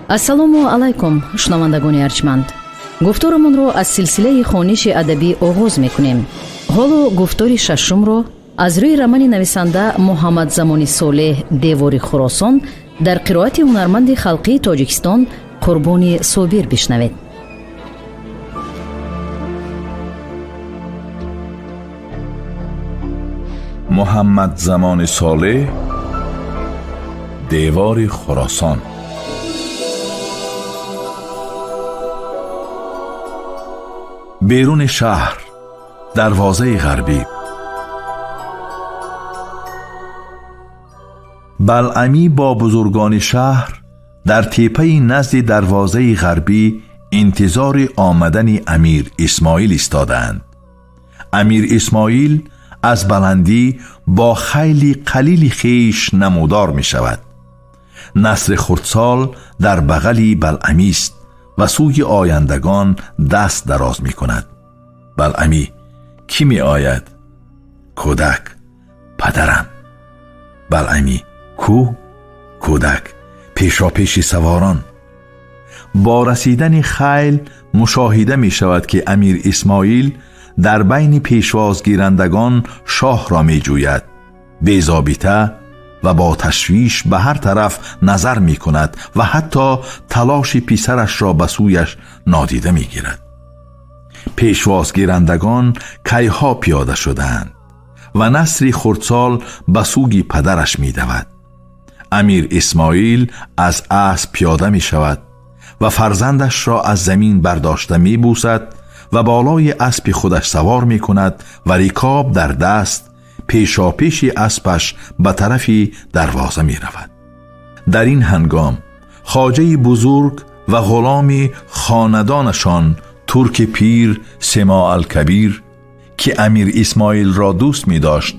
Ассалому алайкум, шунавандагони арҷманд. Гуфторамонро аз силсилаи хониши адабӣ оғоз мекунем. Ҳоло гуфтори шашумро аз рӯи романи нависанда Муҳаммадзамони Солеҳ «Девори Хуросон» дар қироати ҳунарманди халқии Тоҷикистон Қурбони Собир бишнавед. Муҳаммадзамони Солеҳ, «Девори Хуросон». Беруни шаҳр, дарвозаи ғарбӣ. Балъамӣ бо бузургони шаҳр дар теппаи назди дарвозаи ғарбӣ интизори омадани Амир Исмоил истодаанд. Амир Исмоил аз баландӣ бо хайли қалили хеш намудор мешавад. Насри хурдсол дар бағали Балъамист ва сӯи ояндагон даст дароз мекунад. Балъамӣ: кӣ меояд? Кӯдак: падарам. Балъамӣ: кӯ? Кӯдак: пешопеши саворон. Бо расидани хайл мушоҳида мешавад, ки Амир Исмоил дар байни пешвозгирандагон шоҳро меҷӯяд. Безобита ва бо ташвиш ба ҳар тараф назар мекунад ва ҳатто талоши писарашро ба сӯяш нодида мегирад. Пешвозгирандагон кайҳо пиёда шудаанд ва Насри хурдсол ба сӯи падараш медавад. Амир Исмоил аз асп пиёда мешавад ва фарзандашро аз замин бардошта мебӯсад ва болои аспи худаш савор мекунад ва рикоб дар даст пешопеши аспаш ба тарафи дарвоза меравад. Дар ин ҳангом хоҷаи бузург ва ғуломи хонадонашон, турки пир Симоалкабир, ки Амир Исмоилро дӯст медошт,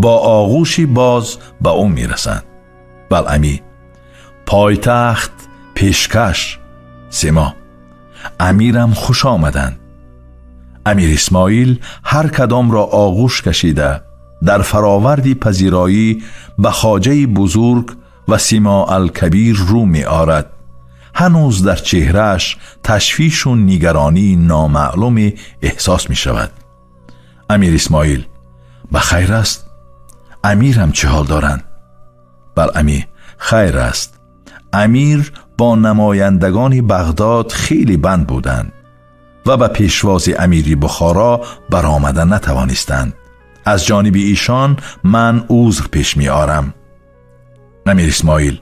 бо оғӯши боз ба ӯ мерасанд. Балъамӣ: пойтахт пешкаш. Симо: амирам хуш омаданд. Амир Исмоил ҳар кадомро оғӯш кашида дар фароварди пазироӣ ба хоҷаи бузург ва Симоалкабир рӯ меорад. Ҳанӯз дар чеҳрааш ташвишу нигаронии номаълуме эҳсос мешавад. Амир Исмоил: ба хайр аст? Амирам чӣ ҳол доранд? Балъамӣ: хайр аст. Амир бо намояндагони Бағдод хеле банд буданд ва ба пешвози амири Бухоро баромада натавонистанд. Аз ҷониби эшон ман узр пеш меорам. Амир Исмоил: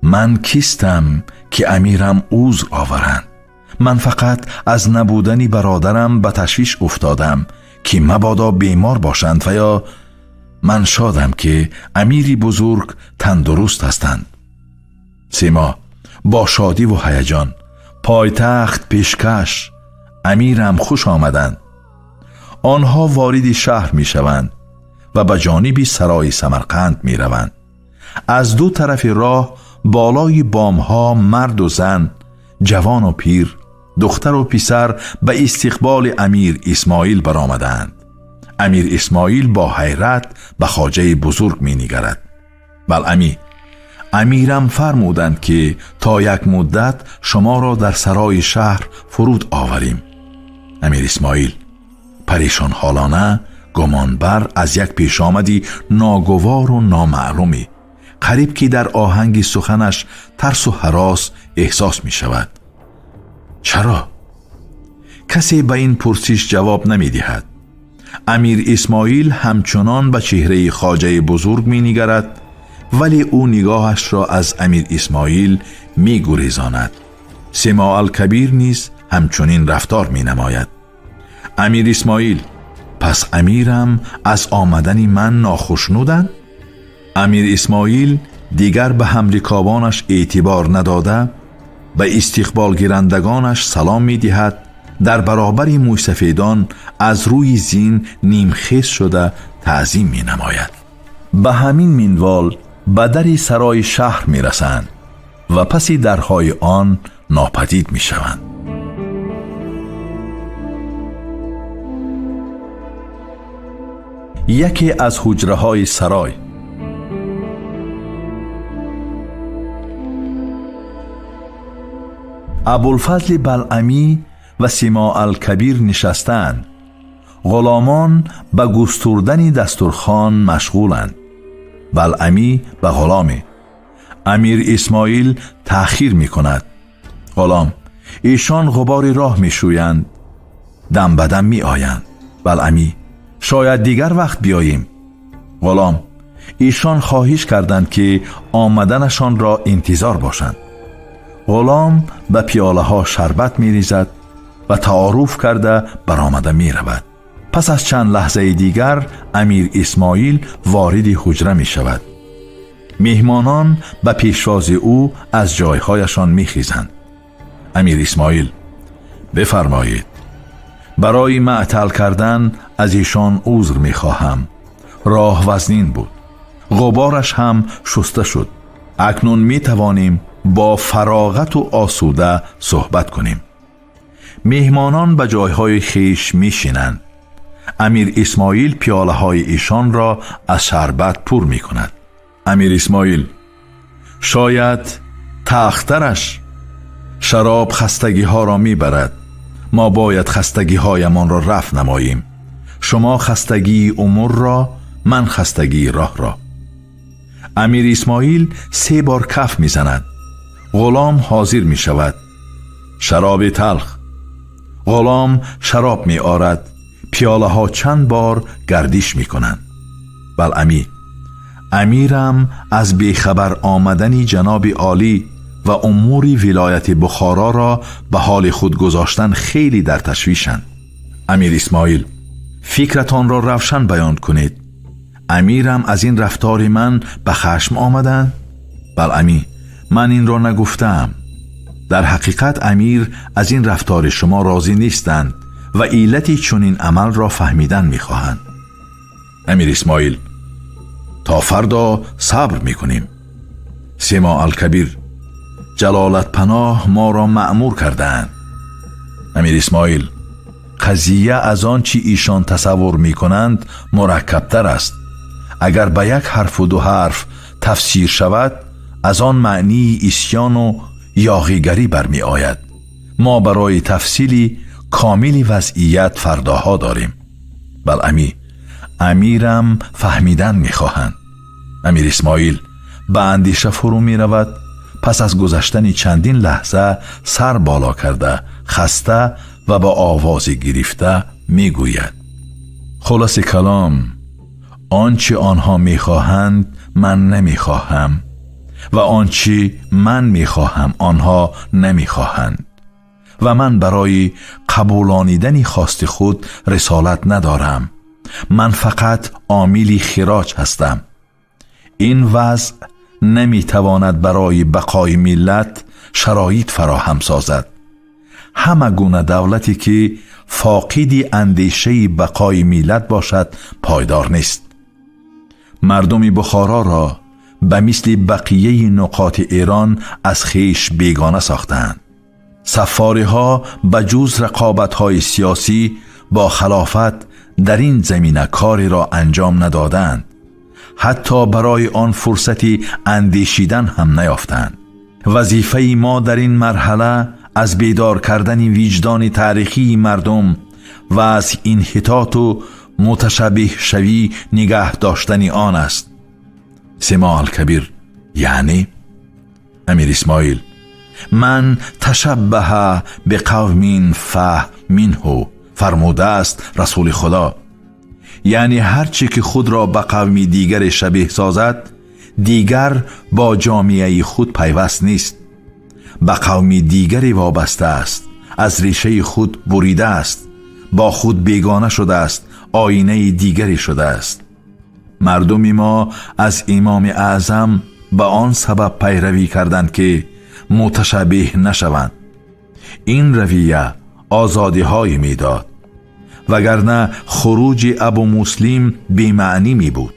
ман кистам, ки амирам узр оваранд? Ман фақат аз набудани бародарам ба ташвиш уфтодам, ки мабодо бемор бошанд ва ё ман шодам, ки амири бузург тандуруст ҳастанд. Симо бо шодиву ҳаяҷон: пойтахт пешкаш, амирам хуш омаданд. Онҳо вориди шаҳр мешаванд ва ба ҷониби сарои Самарқанд мераванд. Аз ду тарафи роҳ болои бомҳо марду зан, ҷавону пир, духтару писар ба истиқболи Амир Исмоил баромадаанд. Амир Исмоил бо ҳайрат ба хоҷаи бузург менигарад. Балъамӣ: амирам фармуданд, ки то як муддат шуморо дар сарои шаҳр фуруд оварем. Амир Исмоил парешонҳолона, гумонбар аз як пешомади ногувору номаълуме, қариб ки дар оҳанги суханаш тарсу ҳарос эҳсос мешавад: чаро? Касе ба ин пурсиш ҷавоб намедиҳад. Амир Исмоил ҳамчунон ба чеҳраи хоҷаи бузург менигарад, вале ӯ нигоҳашро аз Амир Исмоил мегурезонад. Симоалкабир низ ҳамчунин рафтор менамояд. Амир Исмоил: пас амирам аз омадани ман нохушнуданд? Амир Исмоил дигар ба ҳамрикобонаш эътибор надода, ба истиқболгирандагонаш салом медиҳад, дар баробари мӯйсафедон аз рӯи зин нимхез шуда таъзим менамояд. Ба ҳамин минвол ба дари сарои шаҳр мерасанд ва паси дарҳои он нопадид мешаванд. Яке аз ҳуҷраҳои сарой. Абулфазли Балъамӣ ва Симоалкабир нишастаанд. Ғуломон ба густурдани дастурхон машғуланд. Балъамӣ ба ғуломе: Амир Исмоил таъхир мекунад. Ғулом: Эшон ғубори роҳ мешӯянд, дам ба дам меоянд. Балъамӣ: Шояд дигар вақт биёем. Ғулом: Эшон хоҳиш карданд, ки омаданашонро интизор бошанд. Ғулом ба пиёлаҳо шарбат мерезад ва таоруф карда баромада меравад. Пас аз чанд лаҳзаи дигар Амир Исмоил вориди ҳуҷра мешавад. Меҳмонон ба пешвози ӯ аз ҷойҳояшон мехезанд. Амир Исмоил: Бифармоед, барои маътал кардан аз эшон узр мехоҳам. Роҳ вазнин буд, ғубораш ҳам шуста шуд. Акнун метавонем бо фароғату осуда суҳбат кунем. Меҳмонон ба ҷойҳои хеш мешинанд. Амир Исмоил пиёлаҳои эшонро аз шарбат пур мекунад. Амир Исмоил: Шояд талхтараш. Шароб хастагиҳоро мебарад. Мо бояд хастагиҳоямонро рафъ намоем. Шумо хастагии умурро, ман хастагии роҳро. Амир Исмоил се бор каф мезанад. Ғулом ҳозир мешавад. Шароби талх. Ғулом шароб меорад. Пиёлаҳо чанд бор гардиш мекунанд. Балъамӣ: Амирам аз бехабар омадани ҷаноби олӣ ва умури вилояти Бухороро ба ҳоли худ гузоштан хеле дар ташвишанд. Амир Исмоил: Фикратонро равшан баён кунед. Амирам аз ин рафтори ман ба хашм омаданд? Балъамӣ: Ман инро нагуфтаам. Дар ҳақиқат амир аз ин рафтори шумо розӣ нестанд ва иллати чунин амалро фаҳмидан мехоҳанд. Амир Исмоил: То фардо сабр мекунем. Симо Алкабир: Ҷалолатпаноҳ моро маъмур кардаанд. Амир Исмоил: Қазия аз он чӣ ишон тасаввур мекунанд мураккабтар аст. Агар ба як ҳарфу ду ҳарф тафсир шавад, аз он маънии исьёну ёғигарӣ бармеояд. Мо барои тафсили комили вазъият фардоҳо дорем. Балъамӣ: Амирам фаҳмидан мехоҳанд. Амир Исмоил ба андеша фурӯ меравад. Пас аз гузаштани чандин лаҳза сар боло карда, хаста ва ба овози гирифта мегӯяд: Хулоси калом, он чӣ онҳо мехоҳанд, ман намехоҳам ва он чӣ ман мехоҳам, онҳо намехоҳанд ва ман барои қабулонидани хости худ рисолат надорам. Ман фақат омили хироҷ ҳастам. Ин вазъ наметавонад барои бақои миллат шароит фароҳам созад. Ҳама гуна давлате ки фоқиди андешаи бақои миллат бошад, пойдор нест. Мардуми Бухороро ба мисли бақияи нуқоти Эрон аз хеш бегона сохтаанд. Саффориҳо ба ҷуз рақобатҳои сиёсӣ бо халофат дар ин замина кореро анҷом надодаанд. Ҳатто барои он фурсати андешидан ҳам наёфтанд. Вазифаи мо дар ин марҳала аз бедор кардани виҷдони таърихии мардум ва аз инҳитоту муташаббиҳшавӣ нигаҳ доштани он аст. Симо Алкабир: Яъне? Амир Исмоил: من تشبه بقوم فهو منهم фармудааст Расули Худо. Яъне ҳар чӣ ки худро ба қавми дигаре шабеҳ созад, дигар бо ҷомеаи худ пайваст нест, ба қавми дигаре вобаста аст, аз решаи худ буридааст, бо худ бегона шудааст, оинаи дигаре шудааст. Мардуми мо аз Имоми Аъзам ба он сабаб пайравӣ карданд, ки муташаббиҳ нашаванд. Ин равия озодиҳое медод, вагарна хуруҷи Абумуслим бемаънӣ мебуд.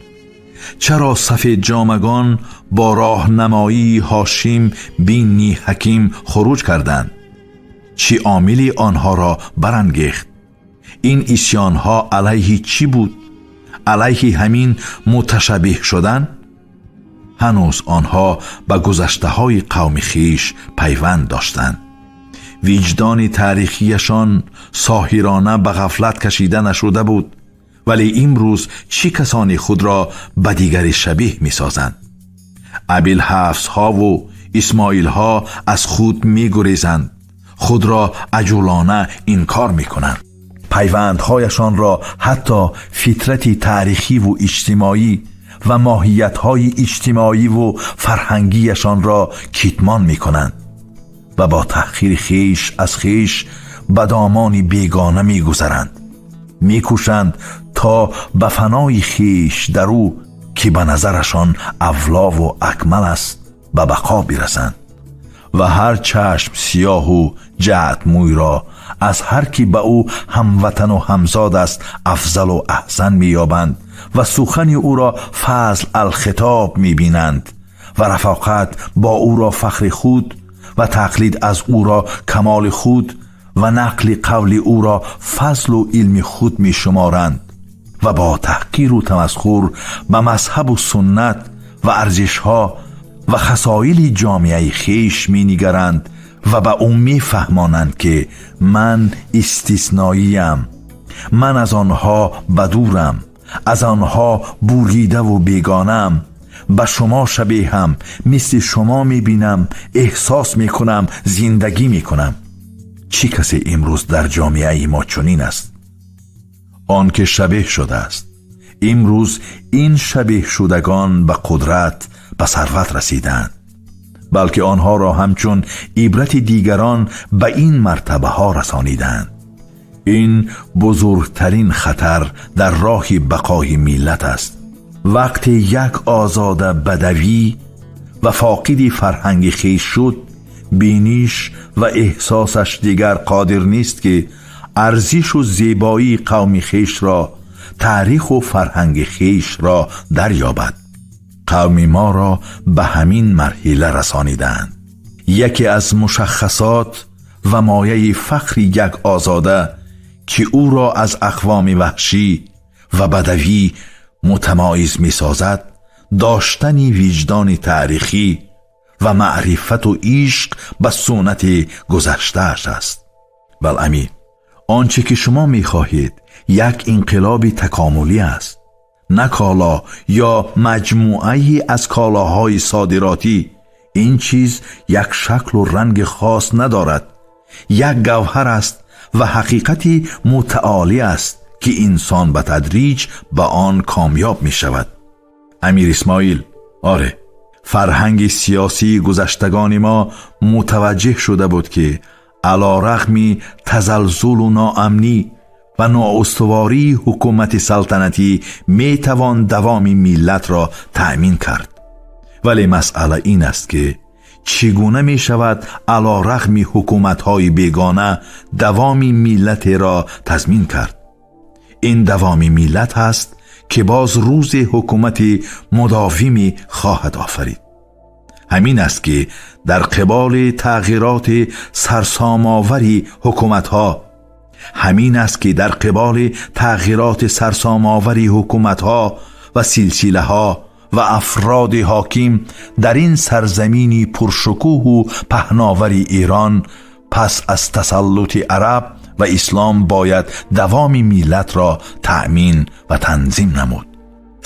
Чаро сафедҷомагон бо роҳнамоии Ҳошим бинни Ҳаким хуруҷ карданд? Чӣ омили онҳоро барангехт? Ин исьёнҳо алайҳи чӣ буд? Алайҳи ҳамин муташаббиҳ шудан? Ҳанӯз онҳо ба гузаштаҳои қавми хиш пайванд доштанд. Виҷдони таърихияшон соҳирона ба ғафлат кашида нашуда буд, вале имрӯз чӣ касоне худро ба дигаре шабеҳ месозанд? Абилҳафсҳову Исмоилҳо аз худ мегурезанд, худро аҷулона инкор мекунанд, пайвандҳояшонро, ҳатто фитрати таърихиву иҷтимоӣ ва моҳиятҳои иҷтимоиву фарҳангияшонро китмон мекунанд ва бо таҳқири хеш аз хеш ба домони бегона мегузаранд, мекӯшанд то ба фанои хеш дар ӯ, ки ба назарашон авлову акмал аст, ба бақо бирасанд ва ҳар чашм сиёҳу ҷаъдмӯйро аз ҳар ки ба ӯ ҳамватану ҳамзод аст афзалу аҳсан меёбанд ва сухани ӯро фазл алхитоб мебинанд ва рафоқат бо ӯро фахри худ ва тақлид аз ӯро камоли худ ва нақли қавли ӯро фазлу илми худ мешуморанд ва бо таҳқиру тамасхур ба мазҳабу суннат ва арзишҳо ва хасоили ҷомеаи хеш менигаранд ва ба ӯ мефаҳмонанд, ки ман истисноиям, ман аз онҳо ба дурам, аз онҳо буридаву бегонаам, ба шумо шабеҳам, мисли шумо мебинам, эҳсос мекунам, зиндагӣ мекунам. Чӣ касе имрӯз дар ҷомеаи мо чунин аст? Он ки шабеҳ шудааст. Имрӯз ин шабеҳшудагон ба қудрат, ба сарват расидаанд, балки онҳоро ҳамчун ибрати дигарон ба ин мартабаҳо расонидаанд. Ин бузургтарин хатар дар роҳи бақои миллат аст. Вақте як озода бадавӣ ва фоқиди фарҳанги хеш шуд, биниш ва эҳсосаш дигар қодир нест, ки арзишу зебоии қавми хешро, таъриху фарҳанги хешро дарёбад. Қавми моро ба ҳамин марҳила расонидаанд. Яке аз мушаххасот ва мояи фахри як озода, ки ӯро аз ақвоми ваҳшӣ ва бадавӣ мутамоиз месозад, доштани виҷдони таърихӣ ва маърифату ишқ ба суннати гузаштааш аст. Балъамӣ, он чӣ ки шумо мехоҳед, як инқилоби такомулӣ аст, на коло ё маҷмӯае аз колоҳои содиротӣ. Ин чиз як шаклу ранги хос надорад, як гавҳар аст ва ҳақиқати мутаолӣ аст, ки инсон ба тадриҷ ба он комёб мешавад. Амир Исмоил: оре, фарҳанги сиёсии гузаштагони мо мутаваҷҷеҳ шуда буд, ки алорағми тазалзулу ноамнӣ ва ноустувории ҳукумати салтанатӣ метавон давоми миллатро таъмин кард, вале масъала ин аст, ки чӣ гуна мешавад алорағми ҳукуматҳои бегона давоми миллатеро тазмин кард. Ин давоми миллат ҳаст, ки боз рӯзе ҳукумати мудовимӣ хоҳад офарид. Ҳамин аст, ки дар қиболи тағйироти сарсомовари ҳукуматҳо, ҳамин аст, ки дар қиболи тағйироти сарсомовари ҳукуматҳо ва силсилаҳо ва афроди ҳоким дар ин сарзамини пуршукӯҳу паҳновари Эрон пас аз тасаллути араб ва ислом бояд давоми миллатро таъмин ва танзим намуд.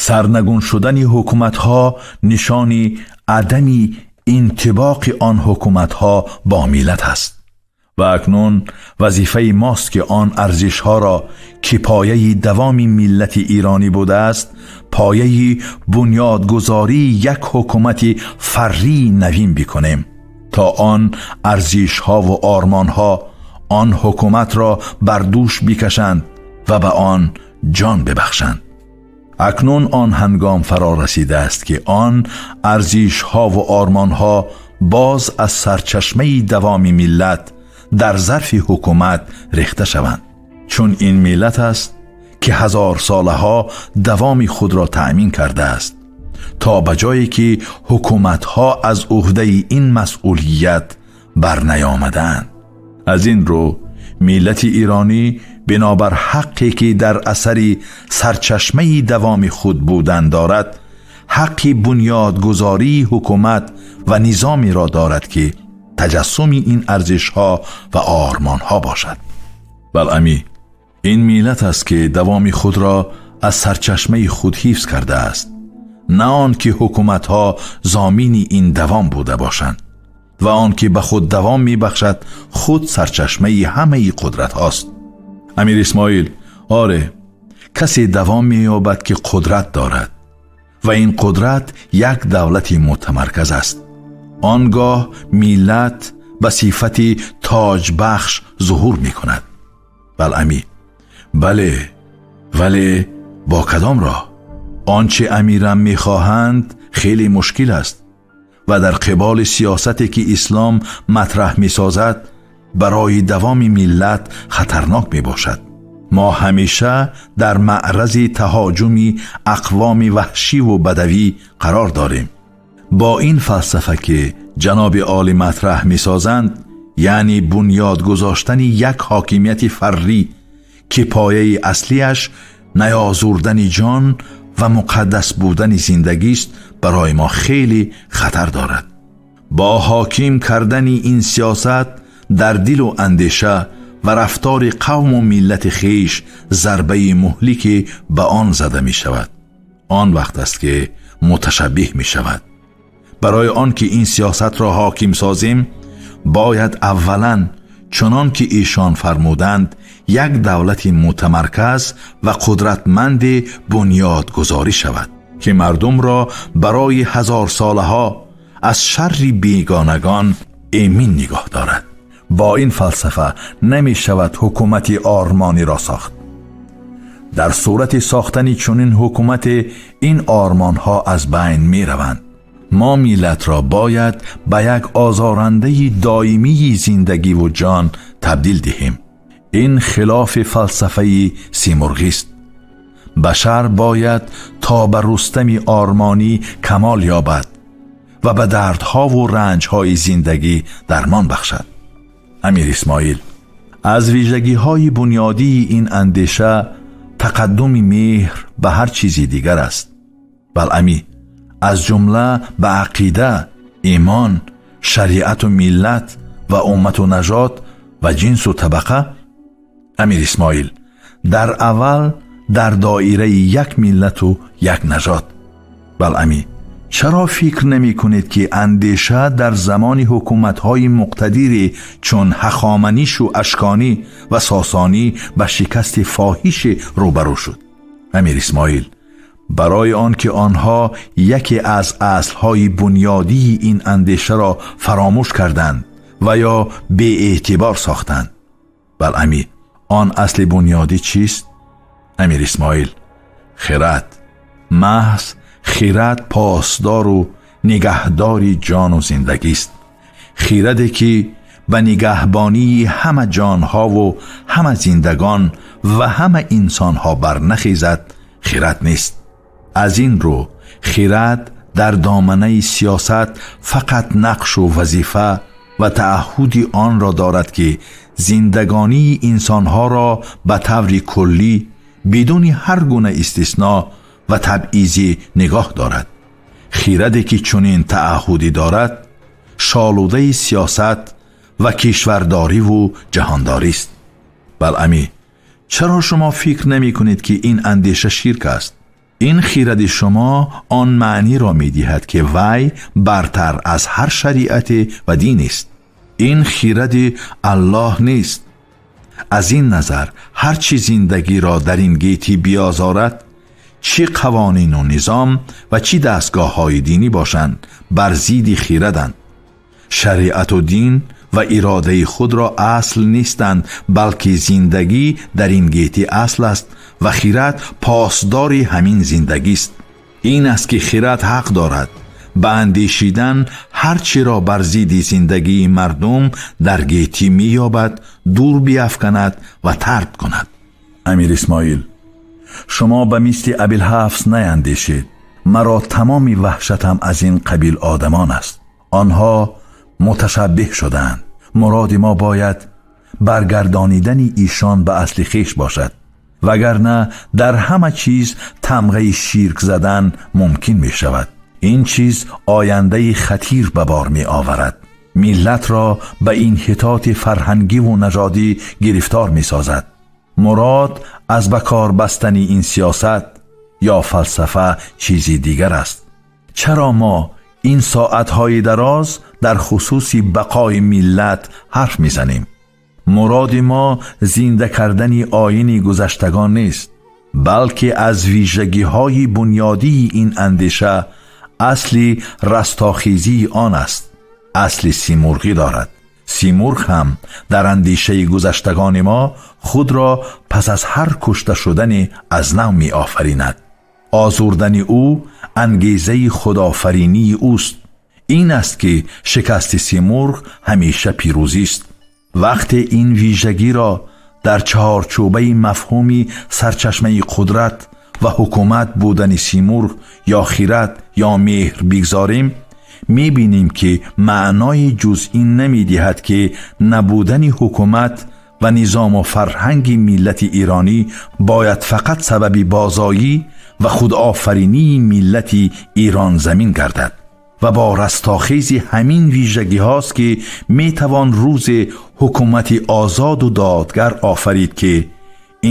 Сарнагун шудани ҳукуматҳо нишони адами интибоқи он ҳукуматҳо бо миллат аст ва акнун вазифаи мост, ки он арзишҳоро, ки пояи давоми миллати иронӣ будааст, пояи бунёдгузории як ҳукумати фаррии навин бикунем, то он арзишҳову ормонҳо он ҳукуматро бар дӯш бикашанд ва ба он ҷон бибахшанд. Акнун он ҳангом фаро расидааст, ки он арзишҳову ормонҳо боз аз сарчашмаи давоми миллат дар зарфи ҳукумат рехта шаванд, чун ин миллат аст, ки ҳазорсолаҳо давоми худро таъмин кардааст, то ба ҷое ки ҳукуматҳо аз ӯҳдаи ин масъулият барнаёмадаанд. Аз ин рӯ миллати иронӣ бинобар ҳаққе, ки дар асари сарчашмаи давоми худ будан дорад, ҳаққи бунёдгузории ҳукумат ва низомеро дорад, ки таҷассуми ин арзишҳо ва ормонҳо бошад. Балъамӣ: ин миллат аст, ки давоми худро аз сарчашмаи худ ҳифз кардааст, на он ки ҳукуматҳо зомини ин давом буда бошанд, ва он ки ба худ давом мебахшад, худ сарчашмаи ҳамаи қудратҳост. Амир Исмоил: оре, касе давом меёбад, ки қудрат дорад, ва ин қудрат як давлати мутамарказ аст. Он гоҳ миллат ба сифати тоҷбахш зуҳур мекунад. Балъамӣ: бале, вале бо кадом роҳ? Он чи амирам мехоҳанд, хеле мушкил аст ва дар қиболи сиёсате, ки ислом матраҳ месозад, барои давоми миллат хатарнок мебошад. Мо ҳамеша дар маърази таҳоҷуми ақвоми ваҳшиву бадавӣ қарор дорем. Бо ин фалсафа, ки ҷаноби олӣ матраҳ месозанд, яъне бунёд гузоштани як ҳокимияти фаррӣ, ки пояи аслиаш наёзурдани ҷон ва муқаддас будани зиндагист, барои мо хеле хатар дорад. Бо ҳоким кардани ин сиёсат дар дилу андеша ва рафтори қавму миллати хеш, зарбаи муҳлике ба он зада мешавад. Он вақт аст, ки муташаббиҳ мешавад. Барои он ки ин сиёсатро ҳоким созем, бояд аввалан, чунон ки эшон фармуданд, як давлати мутамарказ ва қудратманде бунёдгузорӣ шавад, ки мардумро барои ҳазорсолаҳо аз шарри бегонагон эмин нигоҳ дорад. Бо ин фалсафа намешавад ҳукумати ормониро сохт. Дар сурати сохтани чунин ҳукумате ин ормонҳо аз байн мераванд. Мо миллатро бояд ба як озорандаи доимии зиндагиву ҷон табдил диҳем. Ин хилофи фалсафаи симурғист. Башар бояд то ба Рустами ормонӣ камол ёбад ва ба дардҳову ранҷҳои зиндагӣ дармон бахшад. Амир Исмоил: аз вижагиҳои бунёдии ин андеша тақаддуми меҳр ба ҳар чизи дигар аст. Балъамӣ: аз ҷумла ба ақида, имон, шариату миллат ва уммату нажод ва ҷинсу табақа. Амир Исмоил: дар аввал дар доираи як миллату як нажод. Балъамӣ: чаро фикр намекунед, ки андеша дар замони ҳукуматҳои муқтадире чун Ҳахоманишу Ашконӣ ва Сосонӣ ба шикасти фоҳише рӯбарӯ шуд? Амир Исмоил: барои он ки онҳо яке аз аслҳои бунёдии ин андешаро фаромӯш карданд ва ё беэътибор сохтанд. Балъамӣ: он асли бунёдӣ чист? Амир Исмоил: хирад. Маҳз хирад посдору нигаҳдори ҷону зиндагист. Хираде, ки ба нигаҳбонии ҳама ҷонҳову ҳама зиндагон ва ҳама инсонҳо барнахезад, хирад нест. Аз ин рӯ хирад дар доманаи сиёсат фақат нақшу вазифа ва таъаҳҳуди онро дорад, ки зиндагонии инсонҳоро ба таври куллӣ, бидуни ҳар гуна истисно ва табъизӣ нигоҳ дорад. Хираде, ки чунин таъаҳҳудӣ дорад, шолудаи сиёсат ва кишвардориву ҷаҳондорист. Балъамӣ: чаро шумо фикр намекунед, ки ин андеша ширк аст? Ин хиради шумо он маъниро медиҳад, ки вай бартар аз ҳар шариате ва динест. Ин хиради Аллоҳ нест. Аз ин назар ҳар чӣ зиндагиро дар ин гетӣ биозорад, чӣ қавонину низом ва чӣ дастгоҳҳои динӣ бошанд, бар зидди хираданд. Шариату дин ва иродаи худро асл нестанд, балки зиндагӣ дар ин гетӣ асл аст ва хирад посдори ҳамин зиндагист. Ин аст, ки хирад ҳақ дорад ба андешидан ҳар чиро бар зидди зиндагии мардум дар гетӣ меёбад, дур биафканад ва тард кунад. Амир Исмоил: шумо ба мисли Абилҳафс наяндешед. Маро тамоми ваҳшатам аз ин қабил одамон аст. Онҳо муташаббиҳ шудаанд. Муроди мо бояд баргардонидани ишон ба асли хеш бошад, вагарна дар ҳама чиз тамғаи ширк задан мумкин мешавад. Ин чиз ояндаи хатир ба бор меоварад. Миллатро ба инҳитоти фарҳангиву нажодӣ гирифтор месозад. Мурод аз ба кор бастани ин сиёсат ё фалсафа чизи дигар аст. Чаро мо ин соатҳои дароз дар хусуси бақои миллат ҳарф мезанем? Муроди мо зинда кардани оини гузаштагон нест, балки аз вижагиҳои бунёдии ин андеша асли растохезии он аст. Асли симурғӣ дорад. Симурғ ҳам дар андешаи гузаштагони мо худро пас аз ҳар кушта шудане аз нав меофаринад. Озурдани ӯ ангезаи худофаринии ӯст. Ин аст ки шикасти симурғ ҳамеша пирӯзист. Вақте ин вижагиро дар чаҳорчӯбаи мафҳуми сарчашмаи қудрат ва ҳукумат будани симурғ ё хирад ё меҳр бигзорем, мебинем, ки маънои ҷуз ин намедиҳад, ки набудани ҳукумат ва низому фарҳанги миллати иронӣ бояд фақат сабаби бозоӣ ва худофаринии миллати иронзамин гардад. Ва бо растохези ҳамин вижагиҳост, ки метавон рӯзе ҳукумати озоду додгар офарид, ки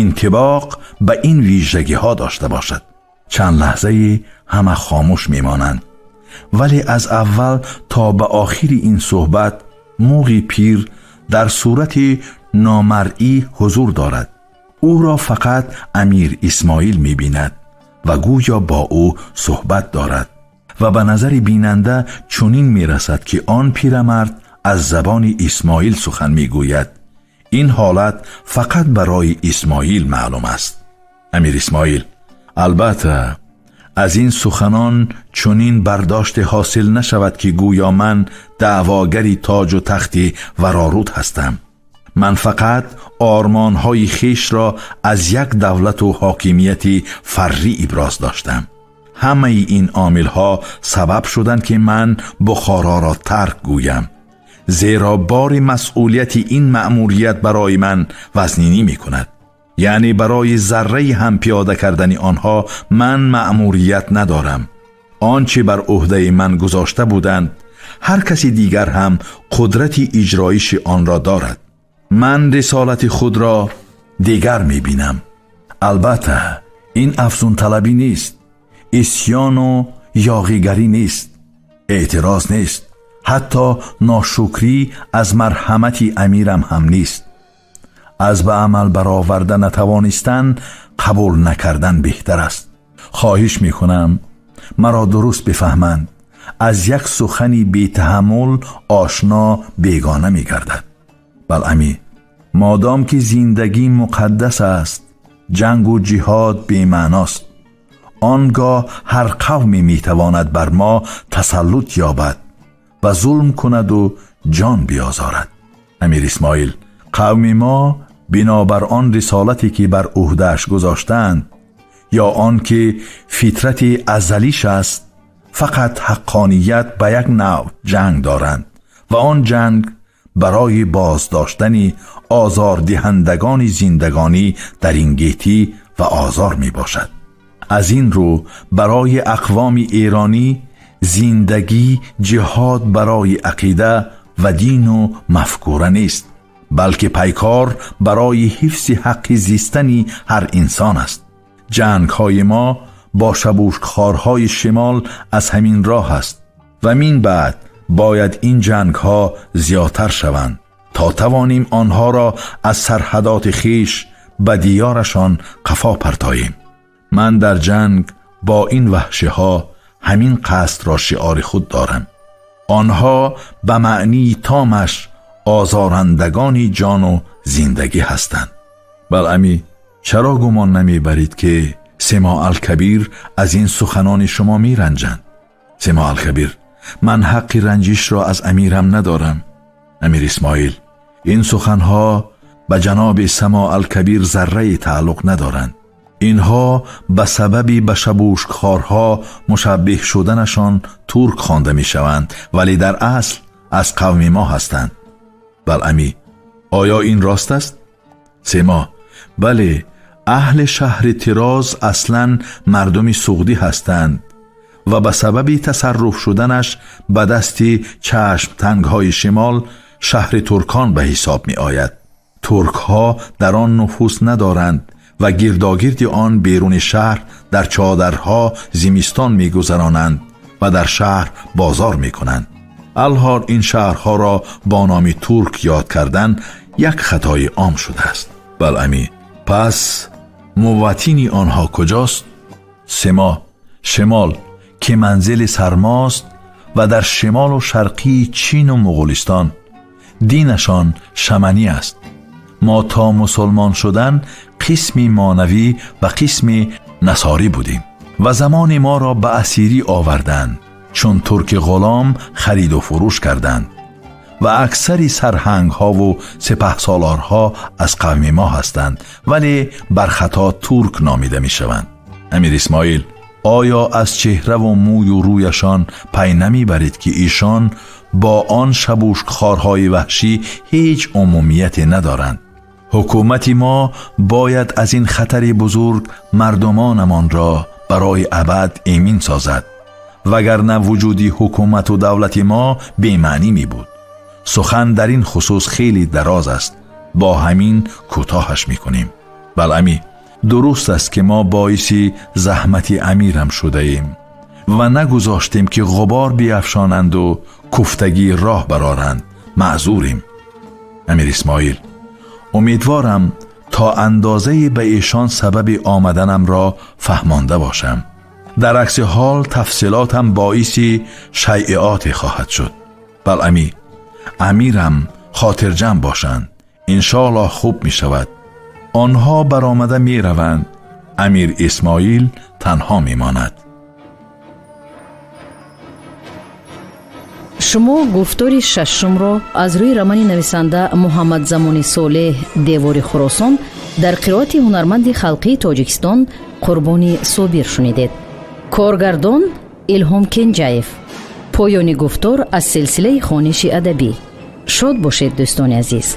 интибоқ ба ин вижагиҳо дошта бошад. Чанд лаҳзае ҳама хомӯш мемонанд, вале аз аввал то ба охири ин суҳбат муғи пир дар сурати номаръӣ ҳузур дорад. Ӯро фақат Амир Исмоил мебинад ва гӯё бо ӯ суҳбат дорад ва ба назари бинанда чунин мерасад, ки он пирамард аз забони Исмоил сухан мегӯяд. Ин ҳолат фақат барои Исмоил маълум аст. Амир Исмоил: албатта, аз ин суханон чунин бардоште ҳосил нашавад, ки гӯё ман даъвогари тоҷу тахти вароруд ҳастам. Ман фақат ормонҳои хешро аз як давлату ҳокимияти фаррӣ иброз доштам. Ҳамаи ин омилҳо сабаб шуданд, ки ман Бухороро тарк гӯям, зеро бори масъулияти ин маъмурият барои ман вазнинӣ мекунад. Яъне барои зарраи ҳам пиёда кардани онҳо ман маъмурият надорам. Он чӣ бар ӯҳдаи ман гузошта буданд, ҳар каси дигар ҳам қудрати иҷроиши онро дорад. Ман рисолати худро дигар мебинам. Албатта, ин афзунталабӣ нест, исьёну ёғигарӣ нест, эътироз нест, ҳатто ношукрӣ аз марҳамати амирам ҳам нест. Аз ба амал бароварда натавонистан қабул накардан беҳтар аст. Хоҳиш мекунам, маро дуруст бифаҳманд. Аз як сухани бетаҳаммул ошно бегона мегардад. Балъамӣ: модом ки зиндагӣ муқаддас аст, ҷангу ҷиҳод бемаъност. Он гоҳ ҳар қавме метавонад бар мо тасаллут ёбад ва зулм кунаду ҷон биозорад. Амир Исмоил: қавми мо бинобар он рисолате, ки бар ӯҳдааш гузоштаанд, ё он ки фитрати азалиш аст, фақат ҳаққоният ба як навъ ҷанг доранд ва он ҷанг барои боздоштани озордиҳандагони зиндагонӣ дар ин гетӣ ва озор мебошад. Аз ин рӯ барои ақвоми эронӣ зиндагӣ ҷиҳод барои ақида ва дину мафкура нест, балки пайкор барои ҳифзи ҳаққи зистани ҳар инсон аст. Ҷангҳои мо бо шабушкхорҳои шимол аз ҳамин роҳ аст ва мин баъд бояд ин ҷангҳо зиёдтар шаванд, то тавонем онҳоро аз сарҳадоти хеш ба диёрашон қафо партоем. Ман дар ҷанг бо ин ваҳшиҳо ҳамин қасдро шиори худ дорам. Онҳо ба маънии томаш озорандагони ҷону зиндагӣ ҳастанд. Балъамӣ: чаро гумон намебаред, ки Симо Алкабир аз ин суханони шумо меранҷанд? Симо Алкабир: ман ҳаққи ранҷишро аз амирам надорам. Амир Исмоил: ин суханҳо ба ҷаноби Само Алкабир заррае тааллуқ надоранд. Инҳо ба сабаби ба шабушкхорҳо мушаббиҳ шуданашон турк хонда мешаванд, вале дар асл аз қавми мо ҳастанд. Балъамӣ: оё ин рост аст? Семо: бале, аҳли шаҳри Тироз аслан мардуми суғдӣ ҳастанд. Ва ба сабаби тасарруф шуданаш ба дасти чашмтангҳои шимол шаҳри туркон ба ҳисоб меояд. Туркҳо дар он нуфуз надоранд ва гирдогирди он беруни шаҳр дар чодарҳо зимистон мегузаронанд ва дар шаҳр бозор мекунанд. Алҳол ин шаҳрҳоро бо номи турк ёд кардан як хатои ом шудааст. Балъамӣ: пас муватини онҳо куҷост? Симо: шимол, ки манзили сармост, ва дар шимолу шарқии Чину Муғулистон. Динашон шаманӣ аст. Мо то мусулмон шудан қисми монавӣ ва қисми насорӣ будем ва замоне моро ба асирӣ оварданд, чун турки ғулом хариду фурӯш карданд, ва аксари сарҳангҳову сипаҳсолорҳо аз қавми мо ҳастанд, вале бархато турк номида мешаванд. Амир Исмоил: оё аз чеҳраву мӯю рӯяшон пай намебаред, ки эшон бо он шабушкхорҳои ваҳшӣ ҳеҷ умумияте надоранд? Ҳукумати мо бояд аз ин хатари бузург мардумонамонро барои абад эмин созад, вагарна вуҷуди ҳукумату давлати мо бемаънӣ мебуд. Сухан дар ин хусус хеле дароз аст, бо ҳамин кӯтоҳаш мекунем. Балъамӣ: дуруст аст, ки мо боиси заҳмати амирам шудаем ва нагузоштем, ки ғубор биафшонанду куфтагӣ роҳ бароранд. Маъзурем. Амир Исмоил: умедворам, то андозае ба эшон сабаби омаданамро фаҳмонда бошам. Дар акси ҳол тафсилотам боиси шайъиоте хоҳад шуд. Балъамӣ: амирам хотирҷамъ бошанд, иншоаллоҳ хуб мешавад. Онҳо баромада мераванд. Амир Исмоил танҳо мемонад. Шумо гуфтори шашумро аз рӯи романи нависанда Муҳаммадзамони Солеҳ «Девори Хуросон» дар қироати ҳунарманди халқии Тоҷикистон Қурбони Собир шунидед. Коргардон Илҳом Кенҷаев. Поёни гуфтор аз силсилаи хониши адабӣ. Шод бошед, дӯстони азиз.